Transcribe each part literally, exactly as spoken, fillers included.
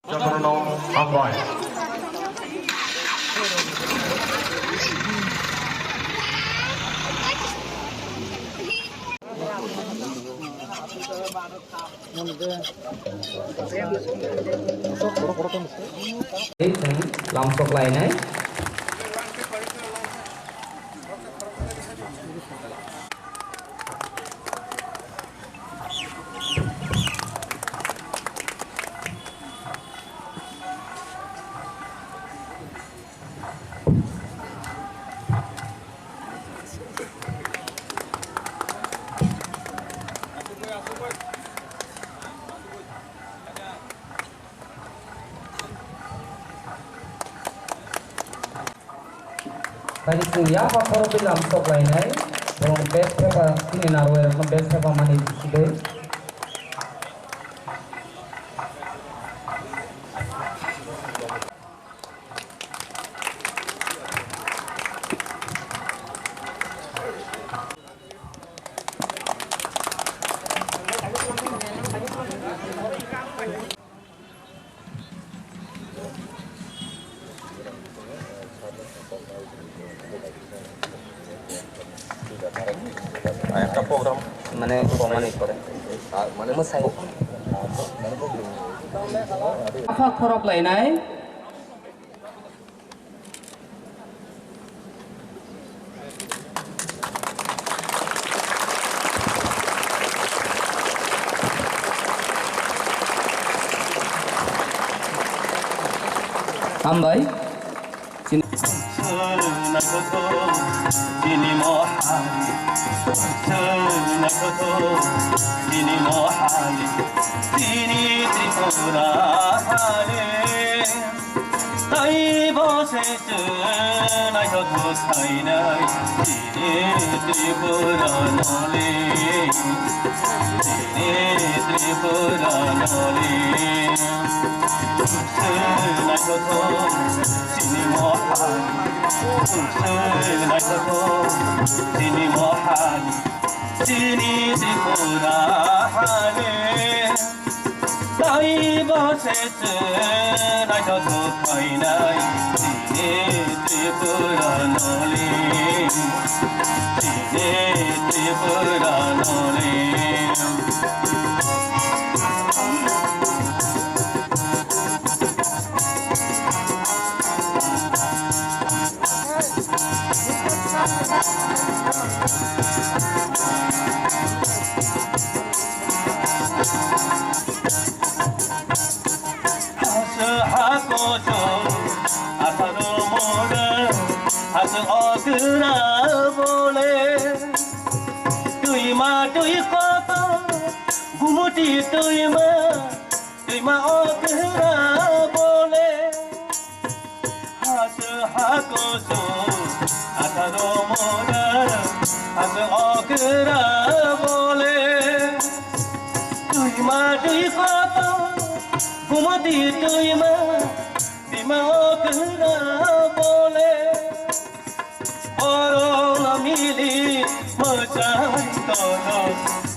Jotono hambai. Tei chwng lamsok lainai. Tani chwng yapha khoroknwi lamsok lainai, borok bag thepa chini narwai rokno bag thepa mani side. একটা প্রোগ্রাম মানে কমানি করে মানে Aphak khorok lainai. Hambai. Chini- Chini mohai, chini mohai, chini Tripura hai. Taibo se chwng naithothok khainai, chini Tripura nole, chini Tripura nole. Chwng naithothok chini mohai, chwng naithothok chini mohai, chini Tripura hai. Taibo se chwng naithothok khainai, chini Tripura nole, chini Tripura nole. Hasu hakoso asaro mora, hasu okra bole. Tuima tui koto, gumuti tuima, tuima okra bole. Hasu hakoso asaro mora, hasu okra bole. Tuima tui koto, gumuti tuima, tuima okra bole. Borokno mili mwchai tono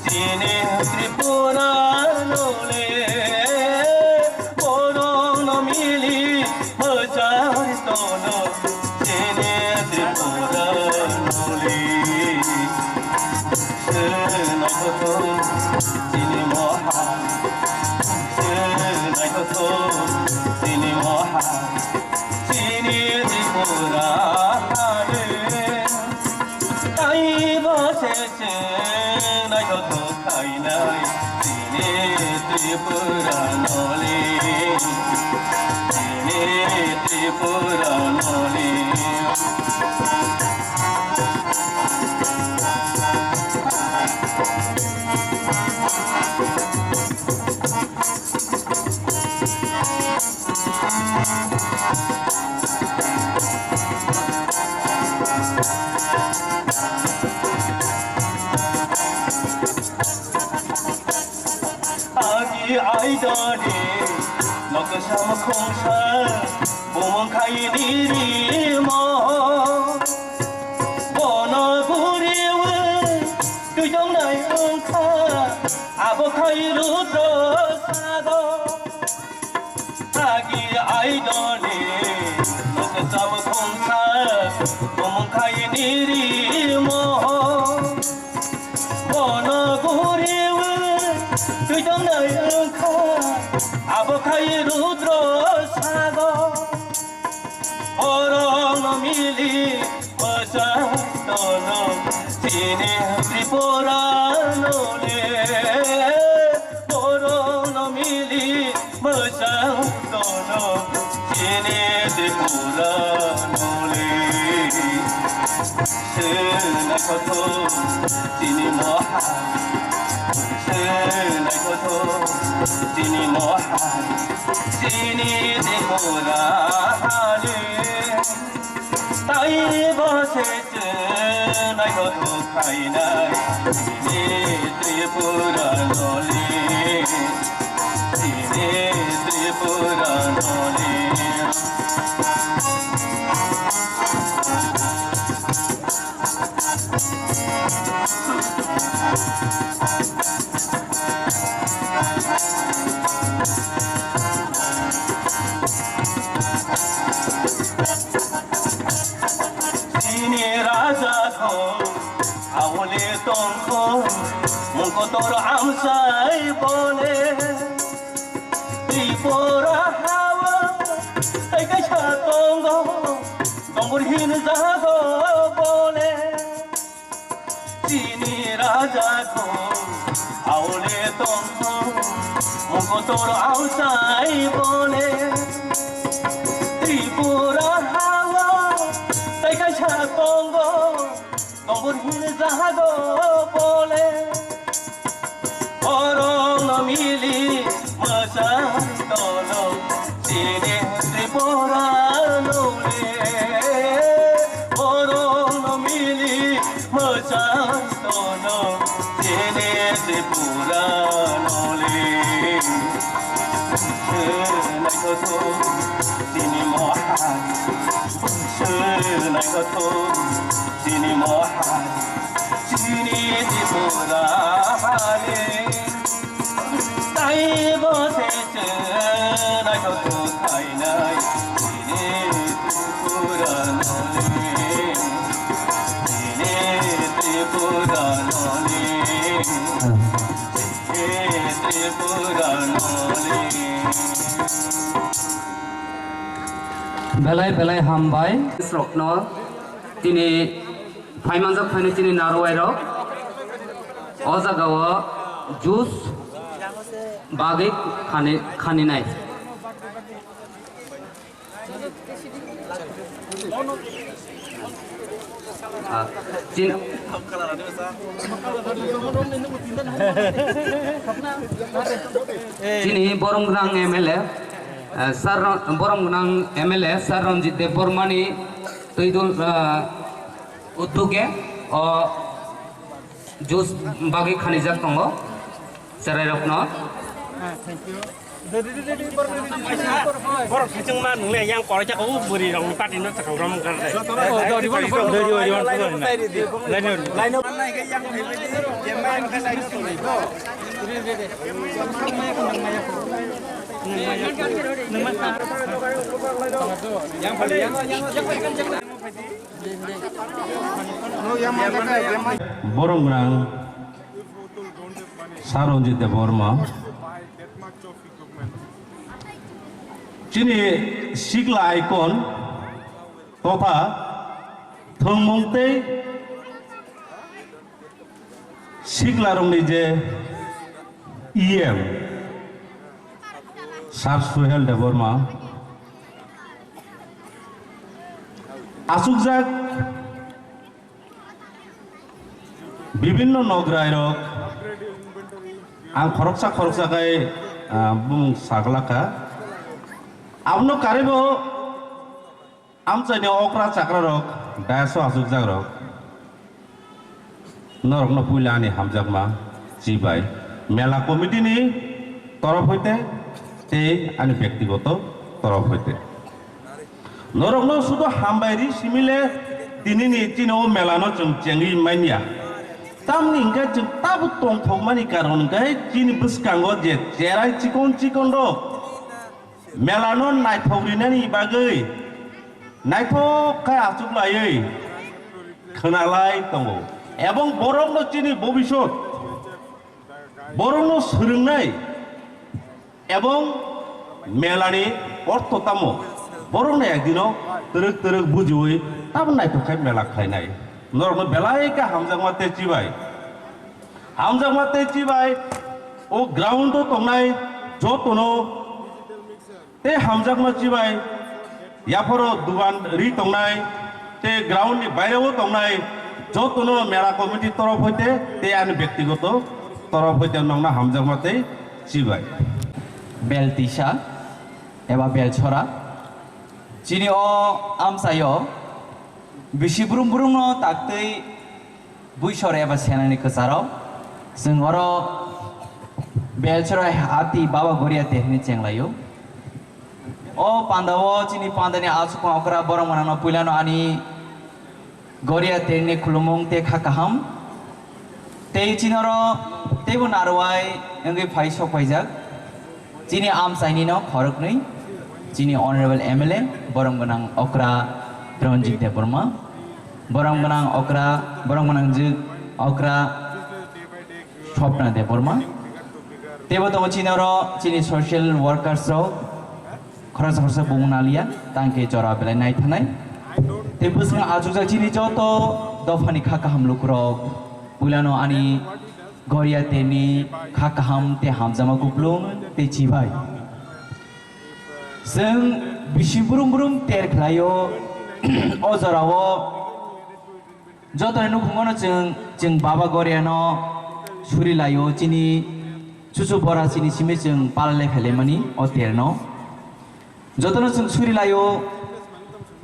chini Tripura nole. Borokno mili mwchai tono chini Tripura nole. Naithothok chini mohai, naithothok chini mohai. Chini Tripura hare, taibo se chwng naithothok khainai. Chini Tripura nole, chini Tripura nole. Agi aidoni noksa mukhungsa bumung khai dirimo. Bono guriwi twi tongnai wngkha abo khai Rudra Sagar. Agi aidoni, nok cham khungsa, tumung khai niri moho. Bono guriwi, twi tongnai wngkha, abo khai Rudro sago. Borokno mili mwchang tono chini Tripura nole. Borokno mili mwchang tono chini Tripura nole. Swnai kotho chini moha, swnai kotho chini moha. Chini Tripura hale, taibo se chwnai kotho khainai. Chini Tripura nole, chini Tripura nole. Chini raja kho, aole tongkho, mungkotor amsai bole. Tripura hawa, tai kaisa tongo, Dombor hin jago bole. Chini raja kho, aole tongkho, mungkotor amsai bole. Tripura hawa, tai kaisa tongo, Dombor hin jago bole. Borokno mili mwchang tono chini Tripura nole. Borokno mili mwchang tono chini Tripura nole. Swnai kotho chini moha, swnai kotho chini moha. Chini Tripura hale, taibo se chwnai kotho khainai. Chini Tripura nole, chini Tripura nole, chini Tripura nole. Belai belai hambai rokno tini. Phaimanjak phainai chini narwai rok. O jaga o juice bagwi khani, khaninai. Ah, chin-, chini borom gwnang M L A, eh, sir Ron-, borom gwnang M L A sir Ranjit Debbarmani twi dul, eh, Utuke o juice bagwi khanijak tongo cherairokno. Borok kaichwngma nwngle yang koraisa kok bwrwi rokni party no chwng rom wngkha de. Yang Borok gwnang Sir Ranjit Debbarma. Chini sikla icon totha thwngmung tei siklarokni je E M Sir Suhel Debbarma achukjak bibinno nograi rok ang khoroksa khoroksa khai, ah, bumung saglakha. Abono karibo amchaini okra chakra rok, dayas o achukjak rok, norokno puila ani hamjakma chibai mela committee ni torof hoite tei ani bektigoto torof hoite. Norokno sudo hambai ri simile tinini chini o mela no chwng chengwi manya. Tamni hwnkhe chwng tabuk tongthokmani karon hwnkhe chini bwskango je cherai chikon chikon rok Melano naithok rinani bagwi naithok khe achuklaiwi khwnalai tongo, ebong borokno chini bobisot borokno swrwngnai ebong melani ortho tamo borokno ekdino twrwk twrwk bujiwi tamo naithok khe mela khlainai. Norokno belai khe hamjakma tei chibai. Hamjakma tei chibai o ground o tongnai jotono tei hamjakma chibai yaphoro dugan ri tongnai tei ground ni baireo tongnai jotono mela committee torof hoite tei ani bektigoto torof hoite nongna hamjakma tei chibai. Bel tisa eba bel chora chini o amchaio bisi brum brumno taktwi buisor eba senani kwcharo chwng oro belchora hati Baba Goria te hwnwi chenglaio. O pandao chini pandani asukma okra borok manano puilano ani Goria terni khulumung te kha kaham. Tei chinoro teibo narwai wngwi phai sok phaijak. Chini amchaini no khoroknwi, chini honorable M L A, borom gwnang okra Pranjit Debbarma, borom gwnang okra, borom gwnang jwk okra Swapna Debbarma. Teibo tongo chini oro chini social workers rok, khoroksa khoroksa bung naliya, tangke jora belai naithanai. Tei bwskango achukjak chini joto dophani kha kaham lukurok, puilano ani Goria teni kha kaham tei hamjakma kuplung tei chibai. Chwng bisi brum brum ter khlaio, o jorao jotoni nukhungono chwng, chwng Baba Goriano suri laio, chini chuchu bora chini simi chwng pala le phailaimani o terno. Jotono chwng suri laio,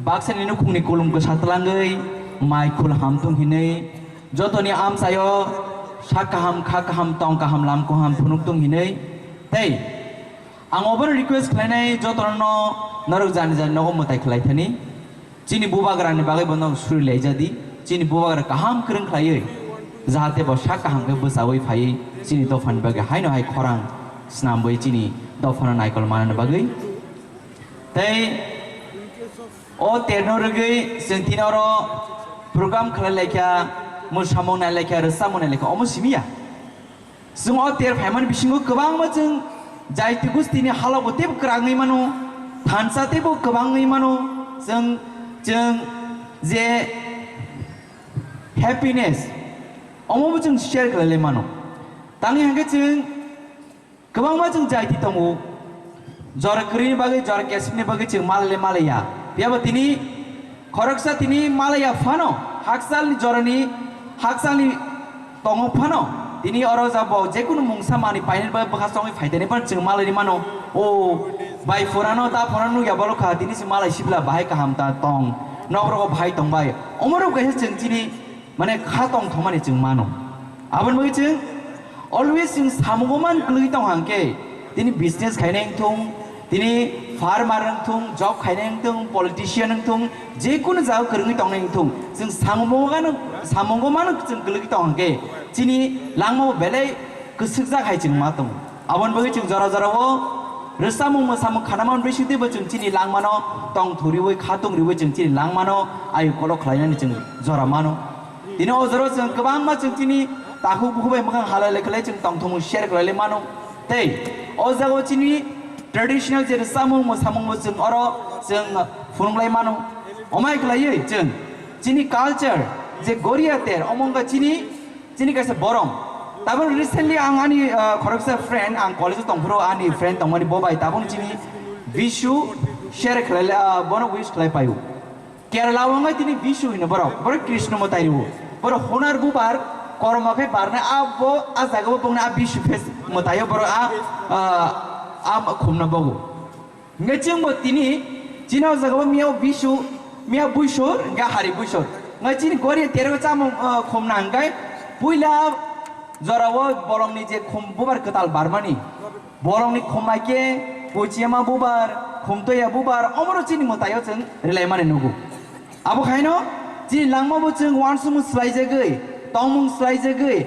baksani nukhungni kulum kwsa twlangwi, mai khul ham thung hinwi, jotoni amchaio sak kaham, kha kaham, tong kaham, lam kaham phunuk thung hinwi. Tei ang obono request khlainai jotono norok jani jani nogo mwtai khlai thani. Chini bubagrani bagwi bono suri laijadi, chini bubagra kaham kwrwng khlaiwi, jahate bo sak kaham khe bwchaui phaiwi chini dophani bagwi haino hai khorang snamwi chini dophano naikol manani bagwi. Tei o terno rwgwi chwng tini oro program khlai laikha, mwsamung nai laikha, rwchapmung nai laikha, omo simi ya. Chwng o ter phaimani bisingo kwbangma chwng jaiti gustini halobo teibo kwrangwi mano, thansa teibo kwbangwi mano, chwng, chwng je happiness omobo chwng share khlai lai mano. Tangwi hwnkhe chwng kwbangma chwng jaiti tongo, jora kwrwini bagwi, jora kesipni bagwi chwng malai le malaiya. Phiyaba tini khoroksa tini malaiya phano, hakchalni jorani, hakchalni tongo phano, tini oro ja bo jekunu mungsa manwi painani bagwi bwkha chongwi phaitani phano chwng malaini mano. O bai phurano da phurano nukya borok kha, tini se malai sibla bahai kaham ta tong, nok rogo bahai tong bai. Omorok kaisa chwng chini mane kha tong thomani chwng mano. Aboni bagwi chwng always chwng samungo man kwlwi tong hangkhe, tini business khainai wngthung, tini farmer wngthung, job khainai wngthung, politician wngthung, jekunu jaga kwrwngwi tongnai wngthung, chwng samungo mano, samungo mano chwng kwlwi tong hangkhe, chini langmao belai kwswkjak hai chwng ma tongo. Aboni bagwi chwng jora jorao rwchapmung mwsamung khanamani bisingtwibo chwng chini langmano tong thuriwi, khatung riwi chwng chini langmano ayu kolok khlainani chwng jora mano. Tini o jorao chwng kwbangma chwng chini takhuk bukhuk bai mwkhang halai lai khlai chwng tongthokmung share khlai lai mano. Tei o jagao chini traditional je rwchapmung mwsamungbo chwng oro chwng phunuk lai mano. Omai khlaiwi chwng chini culture je Goria ter omo wngkha chini Chini kaisa borom. Tabuk recently ang ani, ah, khoroksa friend, ang college o tongphuru ani friend tongmani bo bai tabuk chini Vishu share khlai, ah, bono wish khlai paio. Kerala o wngwi tini Vishu hino borok, borok Krishna mwtai rwo. Borok hunar bubar kormo khe barnai a bo a jaga o bongni a Vishu face mwtaio borok a, ah, a khumna bogo. Hingke chwngbo tini chini o jaga o miya o bisu, miya buisor, hingke hari buisor. Hingke chini gori terego chamung, ah, khumna hingke puila jorao bolongni je khum bubar kwtal barmani, bolongni khum bai khe kochiyama bubar, khumtoya bubar, omoro chini mwtaio chwng rilaimani nugo. Abo khaino chini langmabo chwng uansukmung swlaijagwi, tongmung swlaijagwi,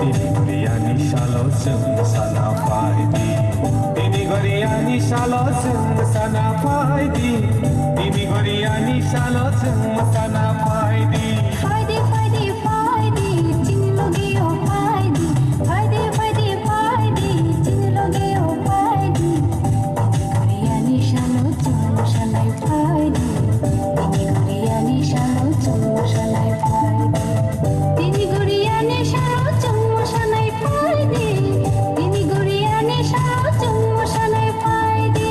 Tini goriani salo chwng sana phaidi. Tini goriani salo chwng sana phaidi. Tini goriani salo chwng sana phaidi. Phaidi, phaidi, phaidi, chini loge o phaidi. Phaidi, phaidi, phaidi, chini loge o phaidi. Tini goriani salo chwng sana phaidi. Tini goriani salo chwng sana phaidi. Tini goriani salo chwng sana phaidi. Tini goriani salo chwng sana phaidi.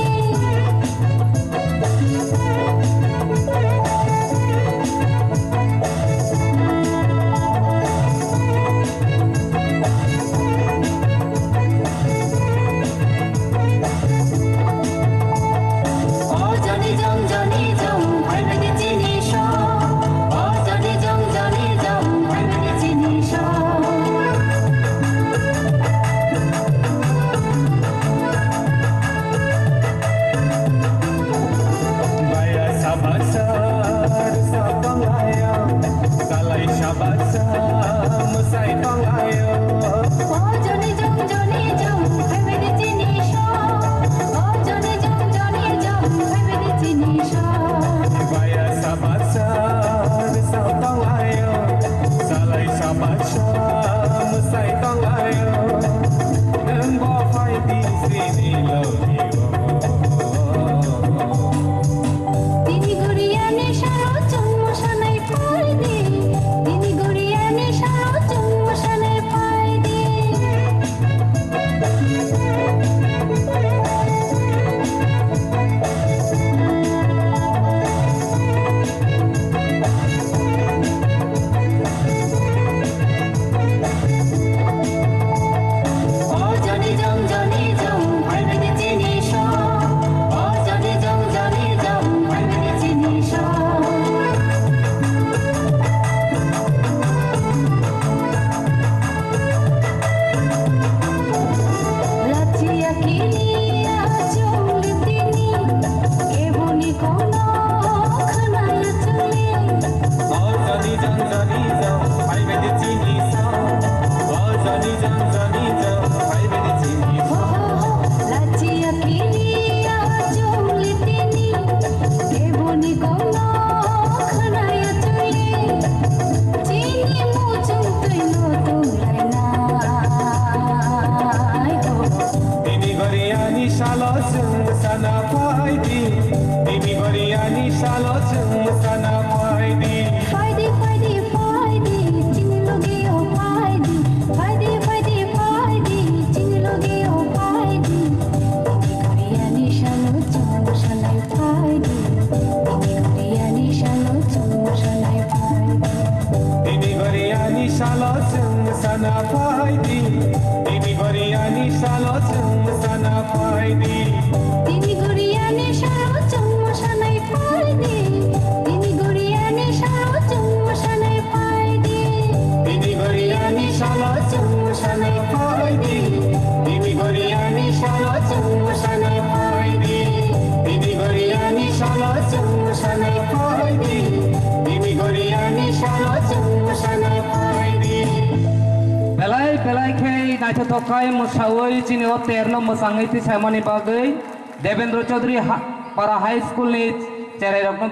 Phaidi, tini Goriani salo chwng mwsana phaidi. Phaidi, phaidi, phaidi, chini logio phaidi. Phaidi, phaidi, phaidi, chini logio phaidi. Tini Goriani salo chwng mwsanai phaidi. Tini Goriani salo chwng mwsanai phaidi. Tini Goriani salo chwng mwsana phaidi. Tini Goriani salo chwng mwsana phaidi. Tini Goriani salo chwng mwsanai phaidi. Tini Goriani salo chwng mwsanai phaidi. Tini Goriani salo chwng mwsanai phaidi. Tini Goriani salo chwng mwsanai phaidi. Tini Goriani salo chwng mwsanai phaidi. Tini Goriani salo chwng mwsanai phaidi. Belai belai khe naithothok khai mwsaui chini o terno mwchangwi tisaimani bagwi Devendra Chaudhary ha-, Para High School ni cherairokno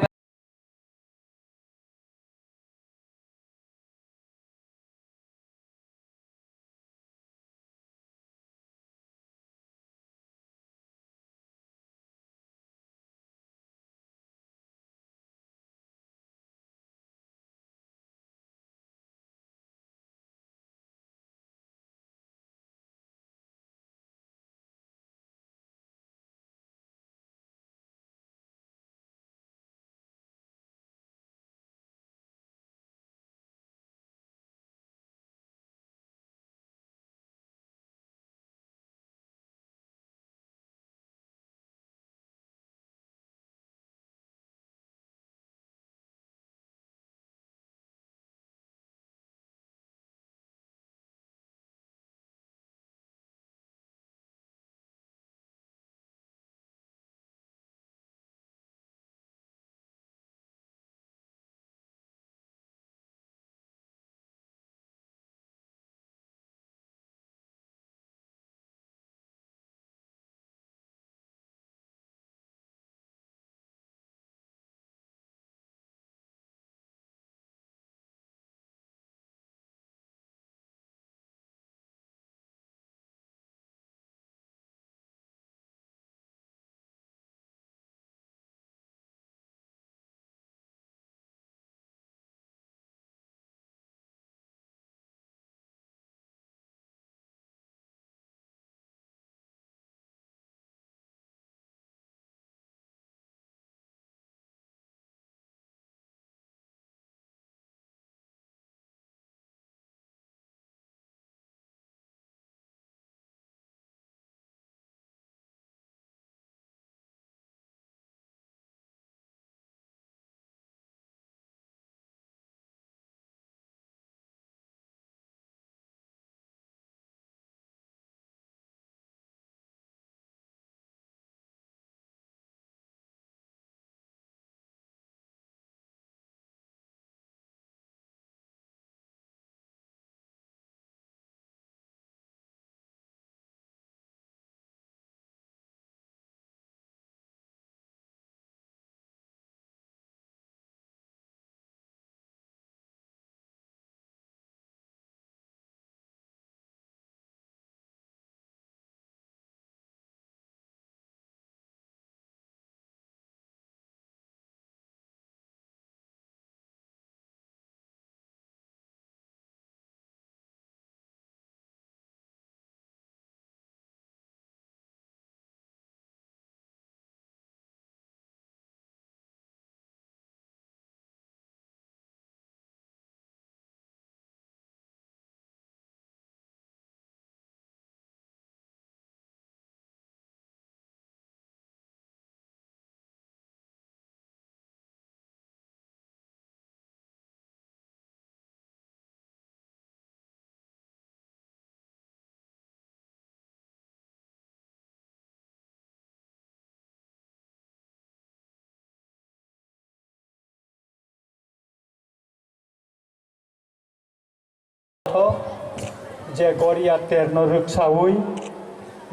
Je Goria terno rwksaui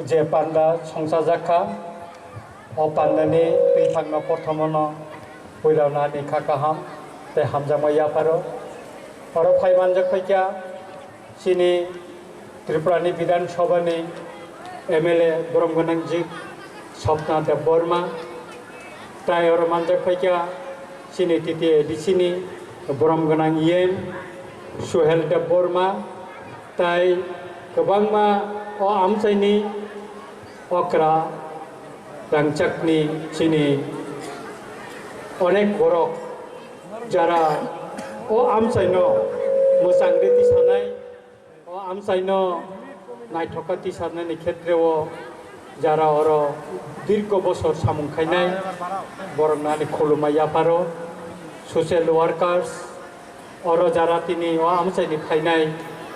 je panda songchajak kha, o pandani twi thangno prothomono puilao nani kha kaham tei hamjakma yapharo. Oro phai manjak phaikha chini Tripurani Bidhan Sabhani M L A borom gwnangjik Swapna Debbarma, tai oro manjak phaikha chini T T A D C ni borom gwnang E M Suhel Debbarma, tai kwbangma o amchaini okra rangchakni chini onek borok jara o amchaino mwchang riti sanai. O amchaino naithok kha tisarnani khetreo jara oro dirgo bosor samung khainai, borokno ani khulumma yapharo, social workers, oro jara tini o amchaini phainai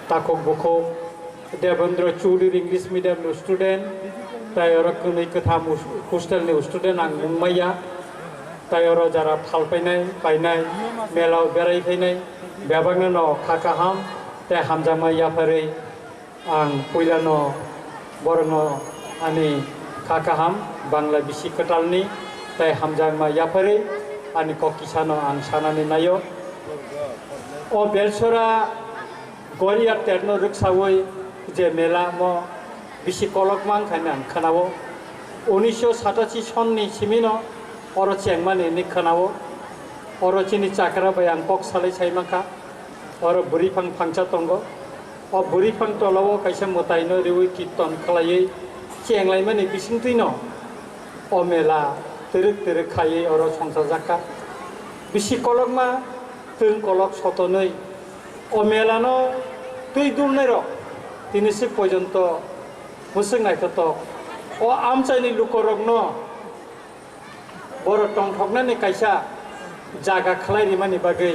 takhuk bukhuk, Devendra Chowdhury English medium ni student, tai oro kwnwi kwtham hostel ni student ang nung maya, tai oro jara thal painai, painai, mela o berai phainai, bebakno no kha kaham, tei hamjakma yapharwi ang puilano borokno ani kha kaham Bangla bisi kwtalni tei hamjakma yapharwi ani kok kisano ang sanani naio. O Belsora Goria terno rwksawi je mela mo bisi kolokma wngkha hinwi ang khwnao. Unisho satachi sonni simino oro chengmani hinwi khwnao. Oro chini chakra bai ang kok salai sai mankha. Oro bwrwi phang phangsa tongo. O bwrwi phang tolao kaisa mwtaino riwi kirton khlaiwi chenglaimani bisingtwino o mela twrwk twrwk khaiwi oro songchajakha. Bisi kolokma twng kolok sotonwi o melano twi dulnairok tini swk poijonto mwswk naithotok. O amchaini lukorokno borok tongthoknani kaisa jaga khlai rimani bagwi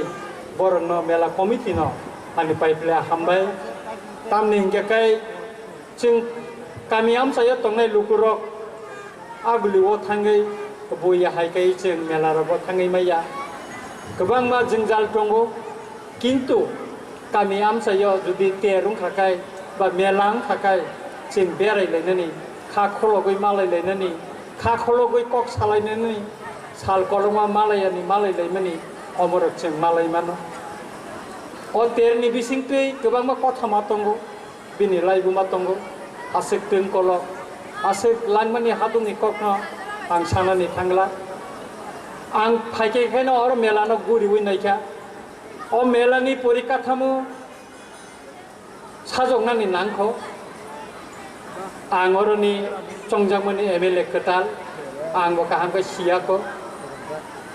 borokno mela committee no ani pai phle hambai. Tamni hinkhe kai chwng kami amchaio tongnai lukurok agulio thangwi buya hai kai chwng mela rogo thangwi maya. Kwbangma jwngjal tongo, kintu kami amchaio jodi ter wngkha kai ba mela wngkha kai chwng berai lainani, kha khologwi malai lainani, kha khologwi kok salainani, sal kolokma malai ani malai laimani omorok chwng malai mano. O terni bisingtwi kwbangma kothoma tongo, bini laibuma tongo, aswk twng kolok, aswk langmani hadungni kokno ang sanani thangla. Ang phaikhe khaino oro melano guriwi naikha. O melani porikathamo sajoknani nangkho. Ang oroni chongjakmani M L A kwtal, ang bo kaham khe siyakho.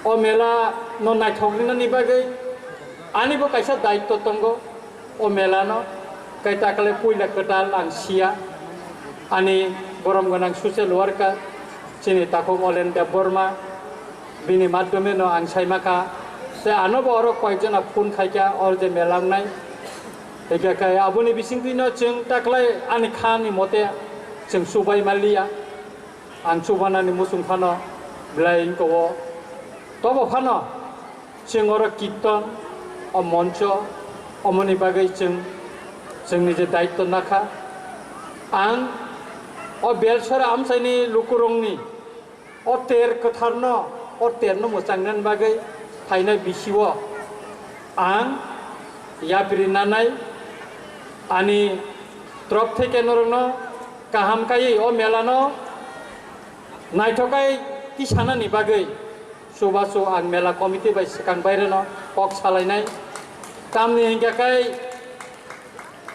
O mela no naithok rinani bagwi ani bo kaisa daitto tongo. O mela no kai takle puila kwtal ang siya. Ani borom gwnang social worker chini takhuk Olen Debbarma, bini madhyome no ang sai makha. Tei ano bo oro koyekjona phone khaikha, oro je mela wngnai. Hingkhe khe aboni bisingtwi no chwng taklai ani kha ni mote chwng chubai manliya. Ang chubanani muchung phano belai wngko o. Tobo phano chwng oro kirton, o moncho, omoni bagwi chwng chwngni je daitto nakha. Ang o Belsora amchaini lukurokni o ter kwtharno, o terno mwchangnani bagwi phainai bisio ang yapri nanai ani torop theke norokno kaham kaiwi o melano naithokai tisanani bagwi chubachu ang mela committee bai swkang baireno kok salainai. Tamni hinkhe kai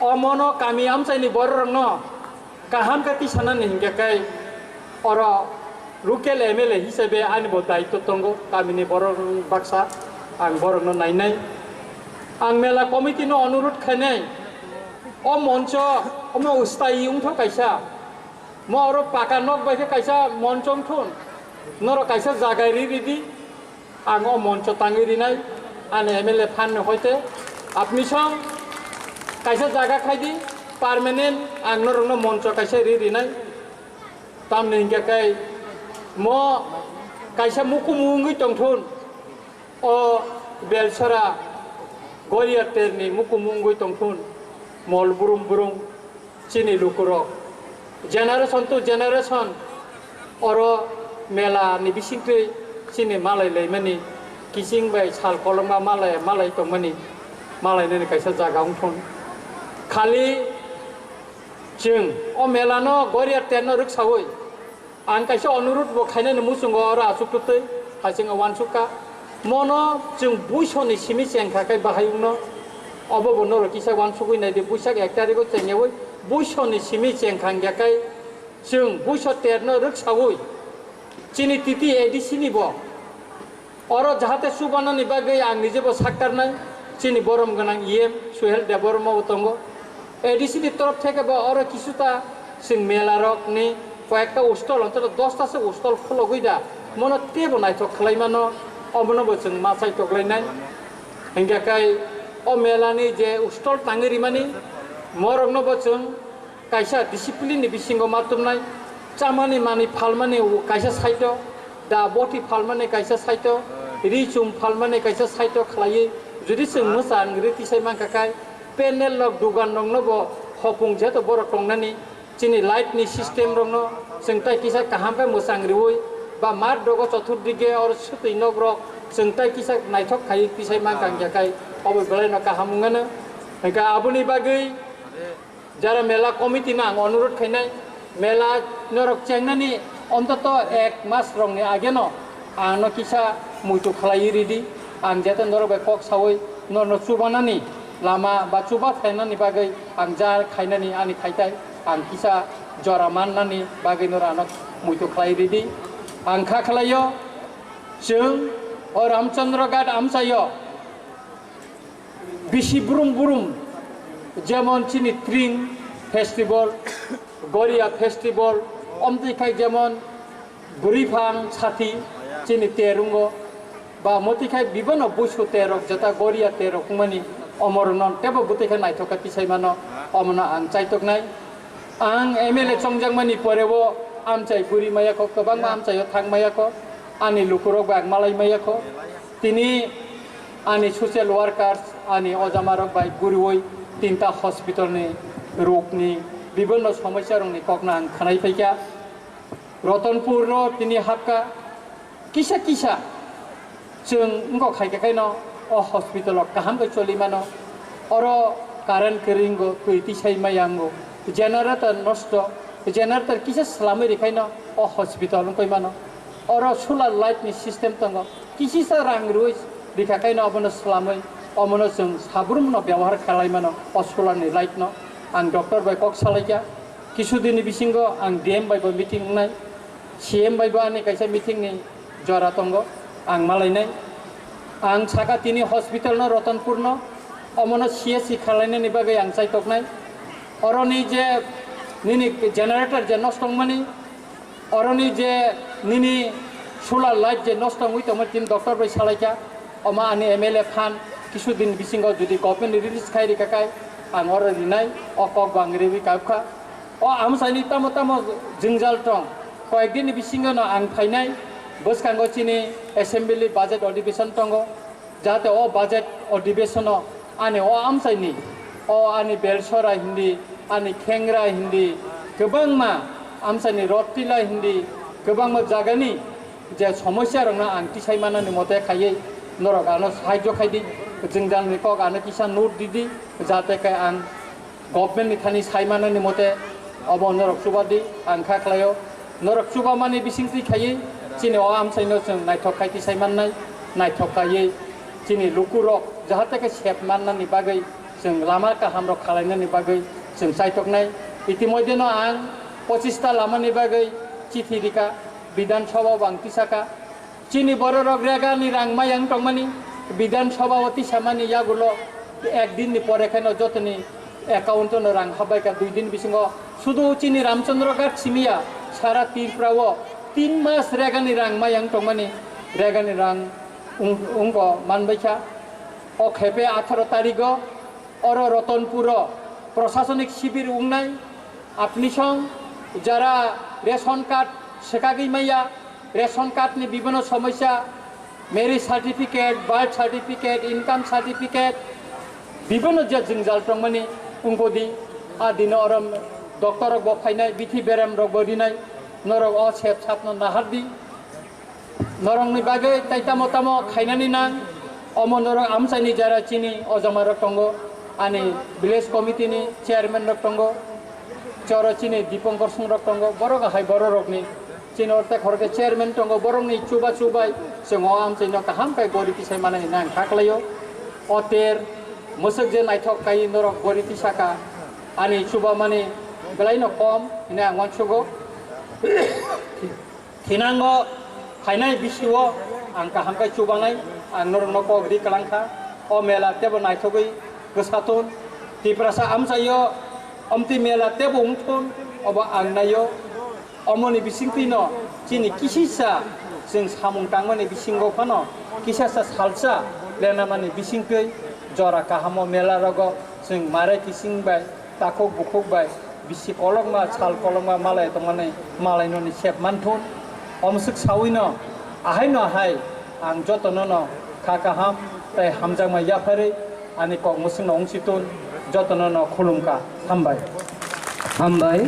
omono kami amchaini bororokno kaham khe tisanani hinkhe kai oro local M L A hisabe ani bo daitto tongo, kamini borok baksa ang borokno nainai. Ang mela committee no onurut khainai, o moncho omo ustai wngtho kaisa, mo oro paka nok bai khe kaisa moncho wngthun, norok kaisa jaga ri ridi. Ang o moncho tangwi rinai, ani M L A phan ni hoite apni song kaisa jaga khai di, permanent ang norokno moncho kaisa ri rinai. Tamni hinkhe kai mo kaisa mukumu wngwi tongthun, o Belsora Goria terni mukumu wngwi tongthun, mol brum brum. Chini lukurok generation to generation oro mela ni bisingtwi chini malai laimani, kiching bai sal kolokma malai malai tongmani, malai nani kaisa jaga wngthun. Khali chwng o mela no Goria terno rwksawi Ang kaisa onurut bo khainani muchungo oro achuk twtwi hai chwng uansuk kha. Mono chwng buisoni simi cheng kha khe bahai wngno. Obo bo norok kisa uansugwi nai di, buisak ek tarigo chengyawi buisoni simi cheng kha wngya khe chwng buiso ter no rwksawi chini titi A D C ni bo oro jahate chubanani bagwi ang nijebo saktarnai, chini borom gwnang E M Suhel Debbarma bo tongo. A D C ni torof theke bo oro kisuta chwng mela rokni koyekta stall, onthoto dosta se stall khulogwi da, mono teibo naithok khlai mano, omono bo chwng ma chai toklainai. Hingkhe kai o mela ni je stall tangwi rimani, morokno bo chwng kaisa discipline ni bisingo ma tumnai, chamani mani phalmani kaisa saito, da boti phalmani kaisa saito, ri chum phalmani kaisa saito khlaiwi, jodi chwng mwchang ri tisai mankha khai, panel rok, dugan rokno bo hopung jeto borok tongnani, chini light ni system rokno chwng tai kisa kaham khe mwchang riwi, ba mat rogo chothurdige or swtwi nok rok chwng tai kisa naithok khaiwi tisai mankha hingkhe khai obo belai no kaham wngmano. Hingkhe aboni bagwi jara mela committee no ang onurot khainai, mela norok chengnani ontoto ek mas rokni ageno ang no kisa muitu khlaiwi ridi, ang jete norok bai kok sawi norno chubanani lama ba chuba phainani bagwi ang ja khainani ani khaitai, ang kisa jora mannani bagwi norok ano muitu khlai ridi. Ang kha khlaio, chwng o Ramchandra Ghat amchaio bisi brum brum, jemon chini Tring festival, Goria festival, omtwi khai jemon bwrwi phang sati chini terungo, ba motwi khai bibono buisu terok jeta Goria terok wngmani omorno tebo bwtwi khai naithok khe tisai mano, omono ang chaitoknai. Ang M L A chongjakmani porebo amchai bwrwi maya kho, kwbangma amchaio thang maya kho, ani lukurok bai ang malai maya kho. Tini ani social workers, ani ojamarok bai guriwi tinta hospital ni rokni bibinno somosya rokni kokno ang khnai phaikha. Rotonpur no tini hapkha, kisa kisa chwng wngkha khai khe khaino o hospital o kaham khe choli mano. Oro current kwrwi wngo, twi tisai maya wngo, generator nosto, generator kisa swlamwi rikhaino o hospital wngwi mano. Oro solar light ni system tongo, kisisa rang rwi rikha khaino obono swlamwi omono chwng sabrumno byabohar khlai mano o solar ni light no. Ang doctor bai kok salaikha, kisudini bisingo ang D M bai bo meeting wngnai, C M bai bo ani kaisa meeting ni jora tongo, ang malainai. Ang saka tini hospital no Rotonpur no, omono C S C khalainani bagwi ang chaitoknai. Oroni je nini generator je nosto wngmani, oroni je nini solar light je nosto wngwi tongmani, tini doctor bai salaikha, omo ani M L A phan, kisu din bisingo jodi government ni release khai rikha khai, ang oro rinai, o kok bo ang riwi kabkha. O amchaini tamo tamo jwngjal tong, koyekdinni bisingono ang phainai, bwskango chini assembly budget adhibeshon tongo, jate o budget adhibeshono ani o amchaini, o ani Belsora hindi, ani Khengra hindi, kwbangma amchaini Rotila hindi, kwbangma jagani je somosya rokno ang tisai manani mote khaiwi norok ano sahajyo khaidi, jwngjalni kok ano kisa note didi, jate khe ang government ni thani sai manani mote obo norok chuba di, ang kha khlaio. Norok chuba mani bising twi khaiwi chini o amchaino chwng naithok khai tisai mannai, naithok khaiwi chini lukurok jahate khe sep mannani bagwi chwng lama kaham rok khalainani bagwi chwng chaitoknai. Itimoidheno ang pochista lamani bagwi chithi rikha, Bidhan Sabha o ang tisakha. Chini bororok regani rang mayang tongmani, Bidhan Sabha o tisamani yagulo ek din ni pore kheno jotoni account no rang habbai kha dui din bisingo. Sudu chini Ramchandra Ghat simiya sara Tripura o tin mas regani rang mayang tongmani, regani rang wng-, wngbo manbai kha. O khepe atharo tarigo oro Rotonpuro prosasonik sibir wngnai, apni song jara ration card swkagwi maya, ration card ni bibino somosya, marriage certificate, birth certificate, income certificate, bibino je jwngjal tongmani wngkodi, a dino oro doctor rok bo phainai, bithi berem rok bo rinai, norok o sep sapno nahardi. Norokni bagwi tai tamo tamo khainani nang, omo norok amchaini jara chini ojamarok tongo, ani village committee ni chairman rok tongo, choro chini Dipankar Song rok tongo, borok hai bororokni Chini orte khorokhe chairman tongo, borokni chuba chubai chwng o amchaino kaham khe gori tisai manani nang kha khlaio. O ter mwswk je naithok kai norok gori tisaka, ani chubamani belaino kom hinwi ang uansugo. Thinango phainai bisio ang kaham khe chubanai, ang norokno kok ri kwlang kha. O mela tebo naithogwi kwsa thun, Tiprasa amchaio omtwi mela tebo wng thun, obo ang naio. Omoni bisingtwino chini kisisa chwng samung tangmani bisingo phano kisasa salsa lenamani bisingtwi jora kahamo mela rogo chwng mare kising bai, takhuk bukhuk bai, bisi kolokma sal kolokma malai tongmani malainoni sep manthun. Omswk sawino ahaino ahai ang jotonono kha kaham tei hamjakma yapharwi ani kok mwswkno wng si tun, jotono no khulum kha. Hambai. Hambai.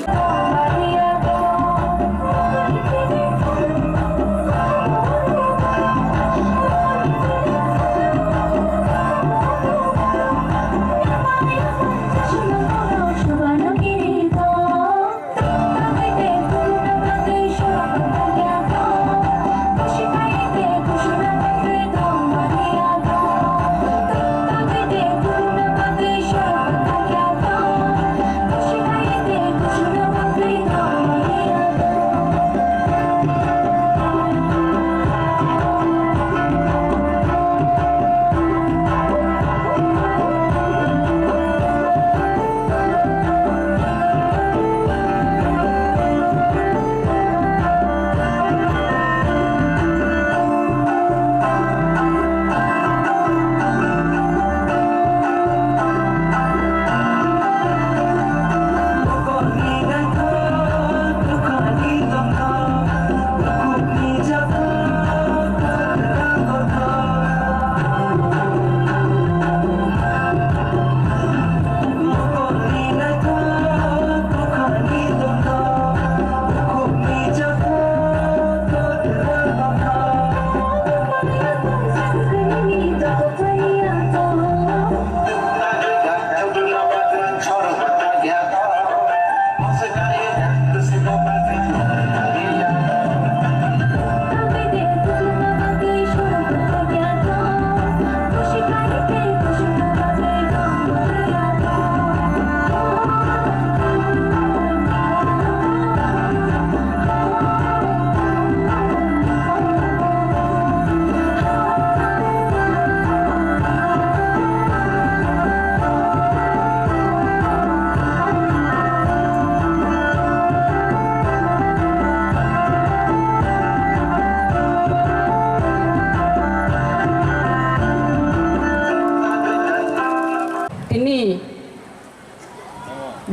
Tini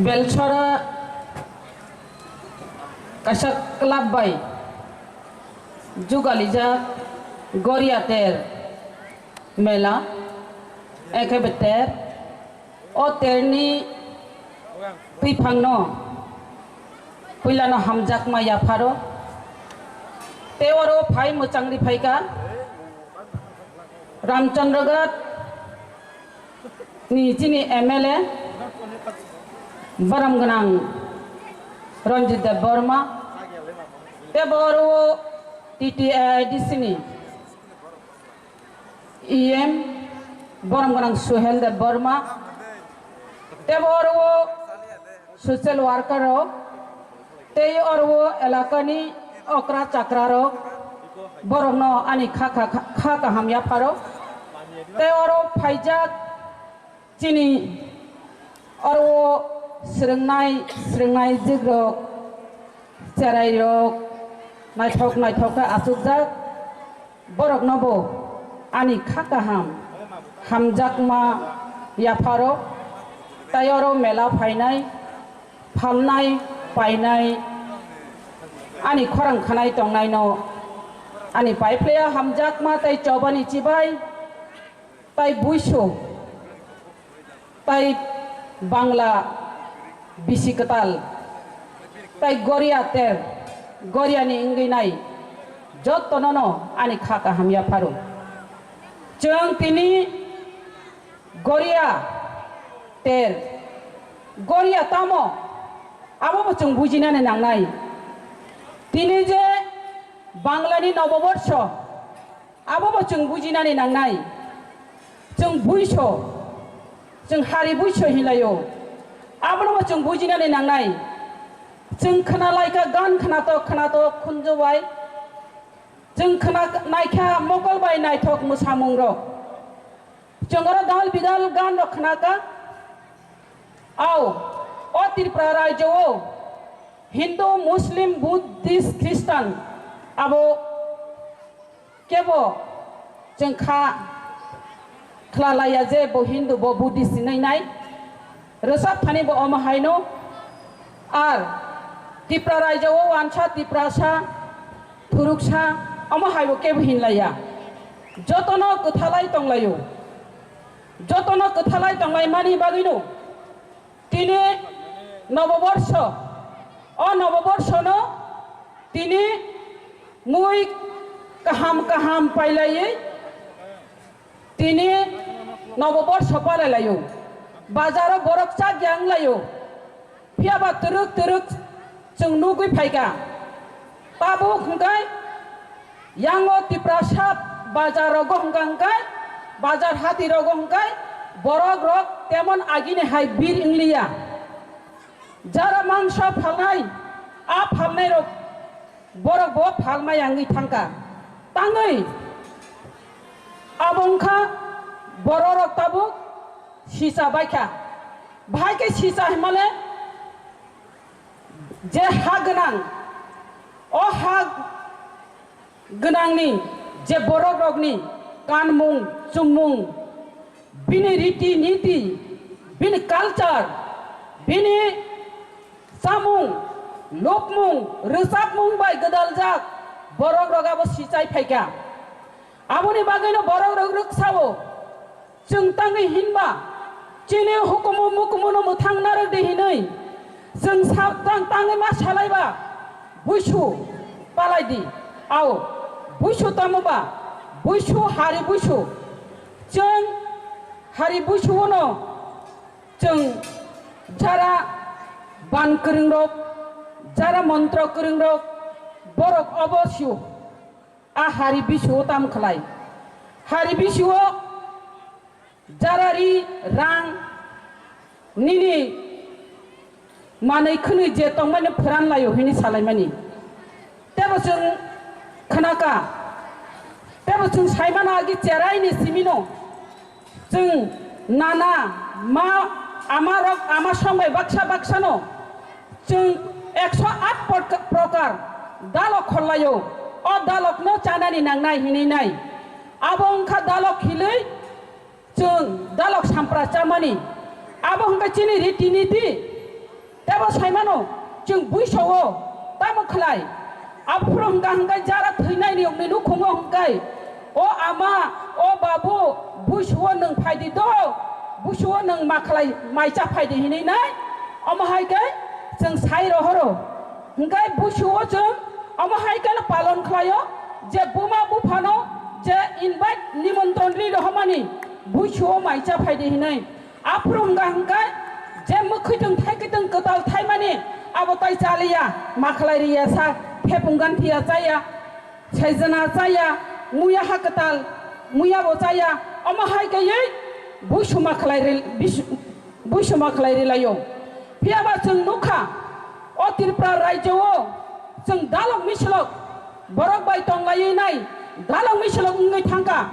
Belchora kaisa club bai jugalijak Goria ter mela, ekhe beter o terni twiphangno puilano hamjakma yapharo, tei oro phai mwchangri phaikha Ramchandraghat ni chini M L A borom gwnang Ranjit Debbarma, tei bo oro T T A I D C ni E M borom gwnang Suhel Debbarma, tei bo oro social worker rok tei oro elakani okra chakra rok borokno ani kha kha kha kaham yapharo tei oro phaijak. Chini oro swrwngnai, swrwngnai jikrok, cherairok naithok naithok khe achukjak, boroknobo ani kha kaham hamjakma yapharo, tei oro mela phainai, phalnai, painai, ani khorang khanai tongnaino ani paiphlaiya hamjakma tei chobani chibai. Tai buisu, tai Bangla bisi kwtal, tai Goria ter, Goria ni wngwi nai, jotono no ani kha kaham yapharo. Chwng tini Goria ter, Goria tamo, abo bo chwng bujinani nangnai. Tini je Banglani Noboborsho, abobo chwng bujinani nangnai. Chwng buiso, chwng hari buiso hinlaio. Abonobo chwng bujinani nangnai. Chwng khwnalaikha gan khwnatok khwnatok khunju bai. Chwng khwna naikha mokol bai naithok mwsamungrok. Chwng oro dal bidal gan rok khwnakha. Ao, o Tripura rajyo o Hindu, Muslim, Buddhist, Christian abo kebo chwng kha khwlalaiya je bo Hindu, bo Buddhist hinwi nai. Rwchap thani bo omo haino. Ar Tripura rajyo o wansa, Tiprasa, Thuruksa, omo hai bo kebo hinlaiya. Jotono kwthalai tonglaio. Jotono kwthalai tonglaimani bagwino tini Noboborsho, o Noboborshono tini mui kaham kaham pailaiwi tini Noboborsho palailaio. Bazaro borok chak yang laio. Phiya ba twrwk twrwk chwng nugwi phaikha. Tabuk hwnkhe yango Tiprasa bazar rogo hwnkha hwnkhe, bazar hati rogo hwnkhe borok rok temon agini hai bir wngliya. Jara mangsa phalnai, a phalnai rok borok bo phalmaya wngwi thangkha. Tangwi abo wngkha borok rok tabuk sisa baikha. Bahai khe sisa hinmale je ha gwnang, o ha gwnangni je borok rokni kanmung, chumung, bini riti niti, bini culture, bini chamung, lukmung, rwchapmung bai gwdaljak borok rok abo sichai phaikha. Aboni bagwino borok rok rwksao. Chwng tangwi hinba, chini hukumu mukumuno mwthang narwk di hinwi chwng sa-, tang-, tangwi ma salaiba, buisu palai di. Ao, buisu tamo ba, buisu hari buisu. Chwng hari buisu-ono chwng jara ban kwrwng rok, jara montro kwrwng rok, borok obo sio. A hari bisio tam khlai. Hari bisio jara ri rang nini manwi khwnwi je tongmani phwran laio hini salaimani. Tebo chwng khnaka. Tebo chwng saimano agi cherai ni simino. Chwng nana ma ama rok ama song bai baksa baksa no chwng ekso aat prok-, prokar dalok khorlaio. O dalok no chanani nangnai hinwi nai. Abo wngkha dalok khilwi chwng dalok sampra chamani. Abo wngkha chini riti niti. Tebo saimano chwng buiso-o tamo khlai? Aphuru hwnkha hwnkhe jara thwinai riyokni nukhungo hwnkhe, "O ama, o babu, buiso-o nwng phaidi do, buiso-o nwng ma khlai, mai cha phaidi," hinwi nai. Omo hai khe chwng sai rohoro. Hwnkhe buiso-o chwng omo hai kheno palon khlaio je buma buphano je invite, nimontron ri rohormani, buiso-o mai cha phaidi hinwi. Aphuru wngkha hwnkhe je mwkhwitwng thaikitwng kwtal thaimani abo tai chaliya, makhlai riya sa, thepung gan thiya chaya, saijana chaya, muya ha kwtal, muya bo chaya, omo hai kaiwi buisuma khlai ri-, bis-, buisuma khlai rilaio. Phiyaba chwng nukha, o Tripura rajyo-o chwng dalok misilok borok bai tonglaiwi nai, dalok misilok wngwi thangkha.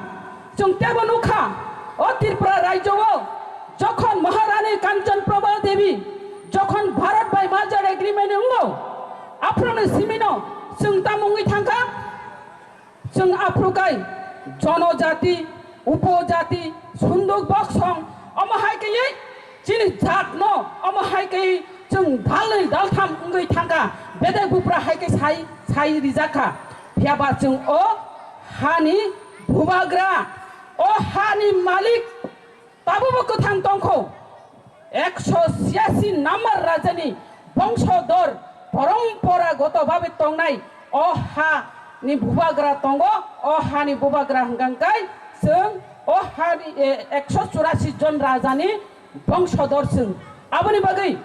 Chwng teibo nukha, o Tripura rajyo-o jokhon Maharani Kanchan Prabha Devi jokhon Bharat bai merger agreement wngo, aphuruni simino chwng tamo wngwi thangkha? Chwng aphuru kai jonojati, upojati, sunduk boksong, omo hai kaiwi chini jatno omo hai kaiwi chwng dalnwi daltham wngwi thangkha, bedek bupra hai khe sai, sai rijakkha. Phiyaba chwng o hani bubagra, o hani malik, tabukbo kwthang tongkho. Ekso siyasi namar rajani bongsodor poromporagoto babe tongnai o ha ni bubagra tongo. O hani bubagra hwnkha hwnkhe chwng o hani, e, ekso churasi jon rajani bongsodor chwng. Aboni bagwi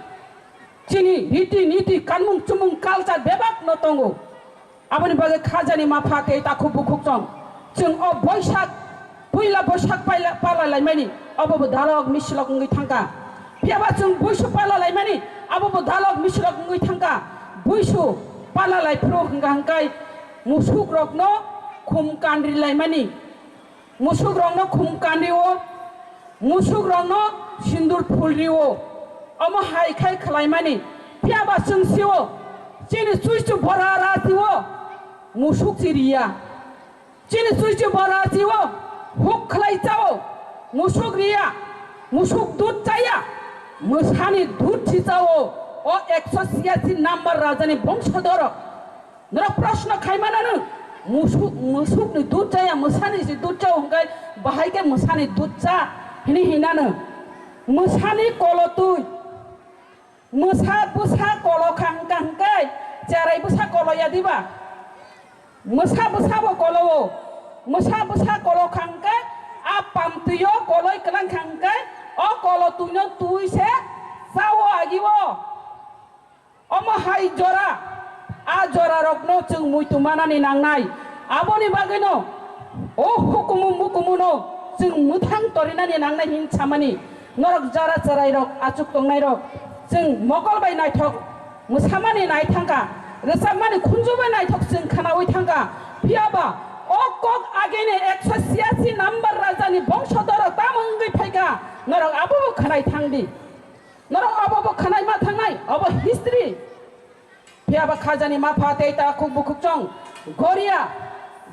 chini riti niti kanmung chumung culture bebak no tongo. Aboni bagwi khajani mapha tei takhuk bukhuk chong. Chwng o Boisak, puila Boisak paila-, pala laimani, obo bo dalok misilok wngwi thangkha. Phiyaba chwng buisu pala laimani, abo bo dalok misilok wngwi thangkha. Buisu pala laiphuru hwnkha hwnkhe musukrokno khum kanri laimani. Musukrokno khum kanrio, musukrokno sindur phulrio, omo hai khai khlaimani. Phiyaba chwng sio, chini chuichu bora ratio, musuk si riya. Chini chuichu bora ratio, huk khlai chao, musuk riya, musuk dud chaya, mwsani dud si chao, o ekso siyasi number rajani bongso dorok. Norok proshno khai mananw, musuk, musukni dud chaya, mwsani se dud chao hwnkhe bahai khe mwsani dud cha hini hinanw. Mwsani kolo twi, mwsa bwsa kolo kha hwnkha hwnkhe cherai bwsa kolo ya diba? Mwsa bwsa bo kolo o, mwsa bwsa kolo kha hwnkhe a pamtwi o koloi kwlang kha hwnkhe o kolo twino twi se chao agi o. Omo hai jora, a jorarokno chwng muitu manani nangnai. Aboni bagwino o hukumu mukumuno chwng mwthang torinani nangnai hin samani. Norok jara chwrairok achuk tongnairok chwng mokol bai naithok mwsamani nai thangkha, rwchapmani khunju bai naithok chwng khwnaui thangkha. Phiyaba o kok agini ekso siyasi number rajani bongso dorok tamo wngwi phaikha, norok abobo khwnai thangdi. Norok obo bo khwnai ma thangnai, obo history. Phiyaba khajani mapha tei takhuk bukhuk chong. Goria,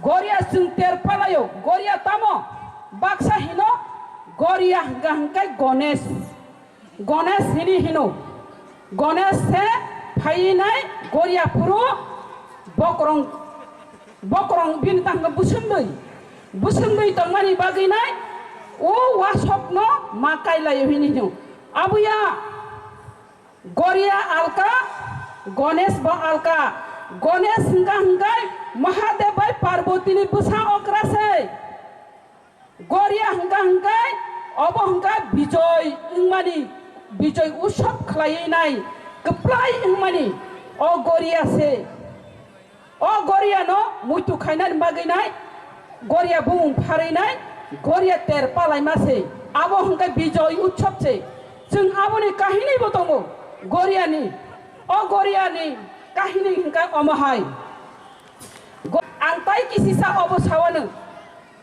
Goria chwng ter palaio, Goria tamo? Baksa hino, Goria hwnkha hwnkhe Gonesh. Gonesh hini hino. Gonesh se phainai Goria phuru bokrong, bokrong bini tangkhe bwswngwi. Bwswngwi tongmani bagwi nai o wasokno ma kailaio hini hino. Abuya. Goria alka, Gonesh bo alka. Gonesh hwnkha hwnkhe Mahadev bai Parbatini bwsa okra se. Goria hwnkha hwnkhe obo hwnkha Bijoy wngmani, Bijoy utsob khlaiwi nai, kwplai wngmani o Goria se. O Goria no muitu khainani bagwi nai, Goria bumung pharwi nai, Goria ter palaima se, abo hwnkhe Bijoy Utsob se. Chwng aboni kahini bo tongo, Goria ni. O Goria ni kahini hwnkhe omo hai. Go-, ang tai kisisa obo sawano.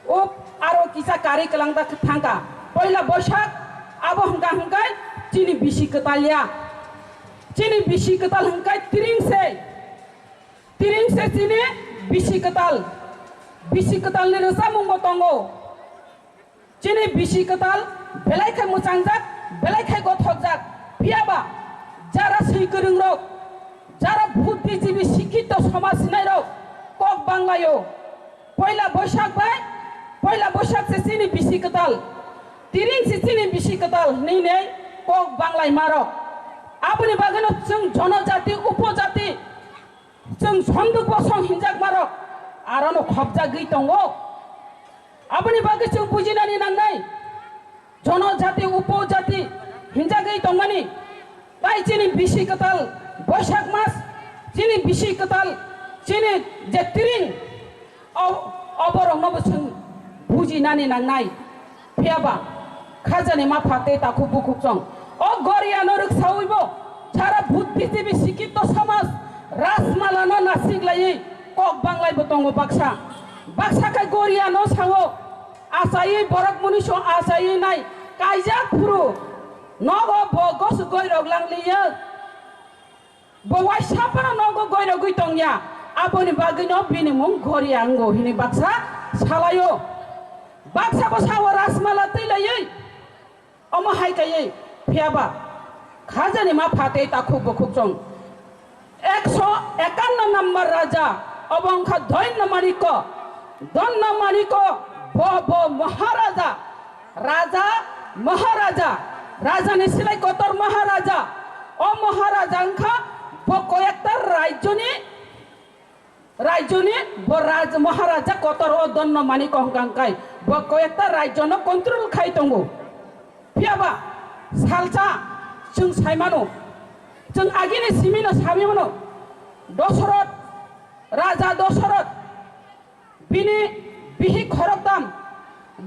Up, aro kisa kari kwlang da thangkha. Poila Boisak, abo hwnkha hwnkhe chini bisi kwtal ya. Chini bisi kwtal hwnkhe tiring se. Tiring se chini bisi kwtal. Bisi kwtal ni rwchapmung bo tongo. Chini bisi kwtal belai khai mwchangjak, belai khai gothokjak. Phiyaba jara swi kwrwng rok, jara buddhijibi sikkito somaj sinai rok kok banglaio. Poila Boisak bai, poila Boisak se chini bisi kwtal. Tiring se chini bisi kwtal hinwi nei kok banglaima rok. Aboni bagwino chwng jonojati, upojati, chwng sonduk bosong hinjakma rok arono khopjagwi tongo. Aboni bagwi chwng bujinani nangnai. Jonojati, upojati hinjagwi tongmani. Tai chini bisi kwtal Boisak mas, chini bisi kwtal, chini je tiring, o-, oborokno bo chwng bujinani nangnai. Phiyaba khajani mapha tei takhuk bukhuk chong. O Goriano rwksaui bo sara buddhijibi sikkito somaj Rajmalano nasik laiwi kok banglai bo tongo baksa. Baksa khe Goriano sao, achaiwi borok munisong achaiwi nai kaijak phuru nogo bo gosuk goirok langliya. Bo waisa phano nogo goirogwi tongya, aboni bagwino bini mung Goria wngo hini baksa salaio. Baksa bo sao Rajmala twi laiwi. Omo hai kaiwi phiyaba khajani mapha tei takhuk bukhuk chong. Ekso ekanno number raja, obo wngkha Doinno Maniko. Doinno Maniko bo, bo Maharaja, Raja, Maharaja, Rajani silai kotor Maharaja. O Maharaja wngkha bo koyekta rajyoni Rajyoni bo raj-, Maharaja kotor o Doinno Maniko hwnkha hwnkhe bo koyekta rajyono control khai tongo. Phiyaba salsa chwng saimano, chwng agini simino samimano, Dosoroth Raja Dosoroth bini bihik khoroktham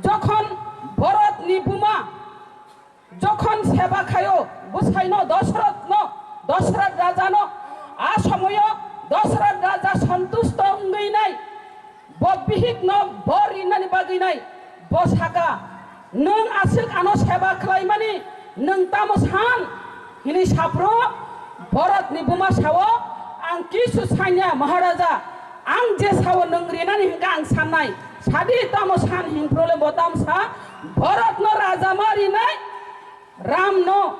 jokhon Bharatni buma jokhon seba khaio bwsaino Dosorothno, Dosoroth rajano, a somoyo Dosoroth raja santusto wngwi nai, bo bihikno bor rinani bagwi nai, bo saka, "Nwng aswk ano seba khlaimani, nwng tamo san?" Hini saphuru Bharatni buma sao, "Ang kisu sanya, Maharaja, ang je sao nwng rinani hwnkha ang sannai, sadi tamo san?" Hinphuru le bo tamo sa, "Bharatno raja ma rinai, Ramno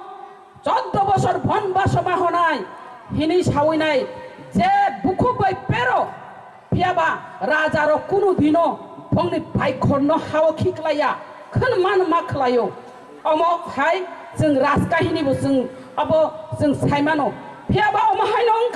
choddo bosor bonbaso ma honai," hini sawi nai, je bukhuk bai pero, phiyaba rajarok kunu dino bongni baikhorno hao khiklaiya, khwn man ma khlaio. Omo hai chwng rajkahini bo chwng abo chwng saimano. Phiyaba omo haino wngkha